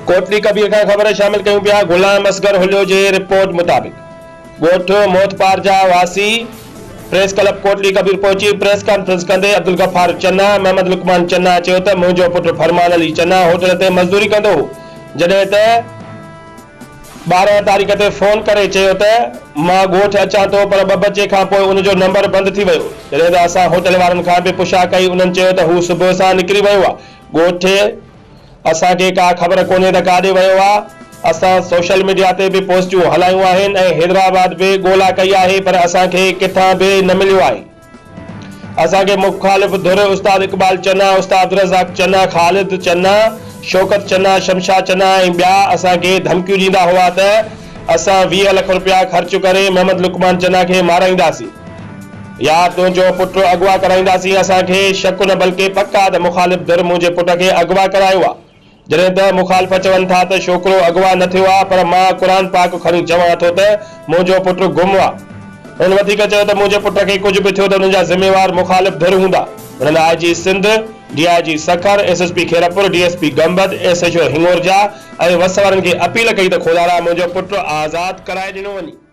ڪوٽلي ڪبير کان خبر شامل ڪيون پيا غلام اصغر هليو جي رپورٽ مطابق ڳوٺ موتپار جا واسي پريس ڪلب ڪوٽلي ڪبير پهچي پريس ڪانفرنس ڪندي عبدالغفار چنا، محمد لقمان چنا چيو ته منهنجو پٽ فرمان علي چنا هوٽل تي مزدوري ڪندو هو جڏهن ته 12 تاريخ تي فون ڪري چيو ته مان ڳوٺ اچان ٿو پر ٻه بجي کان پوء ان جو نمبر بند ٿي ويو جڏهن ته اسان هوٽل وارن کان به پڇا ڪئي انهن چيو ته هو صبح سان نڪري ويو آ ڳوٺ اسان کي ڪا خبر ڪونهي ته ڪاڏي ويو آ. اسان سوشل ميڊيا تي به پوسٽون هلايون آهن ۽ حيدرآباد به ڳولا ڪئي آهي پر اسان کي ڪٿان به نه مليو آهي. اسان کي مخالف ڌر استاد اقبال چنا، استاد عبدالرزاق چنا، خالد چنا، شوڪت چنا، شمشاد چنا ۽ ٻيا اسان کي ڌمڪيون ڏيندا هئا ته اسان 20 لک رپيا خرچ ڪري محمد لقمان چنا کي مارائينداسين. يا تنهنجو پٽ اغوا ڪرائينداسين، اسان کي شڪ نه بلڪه پڪ آ ته مخالف ڌر منهنجي پٽ کي اغوا ڪرايو آ، جڏهن ته مخالف چون ٿا ته ڇوڪرو اغوا نه ٿيو آ پر مان قرآن پاڪ کڻي چوان ٿو ته منهنجو پٽ گم آ. هنن وڌيڪ چيو ته منهنجي پٽ کي ڪجهه به ٿيو ته انهن جا ذميوار مخالف ڌر هوندا. هنن I G Sindh, D I G Sukkur, S S P Khairpur, D S P Gambat, S H O Hingorja ۽ وس وارن کي اپيل ڪئي ته خدارا منهنجو پٽ آزاد ڪرائي ڏنو وڃي.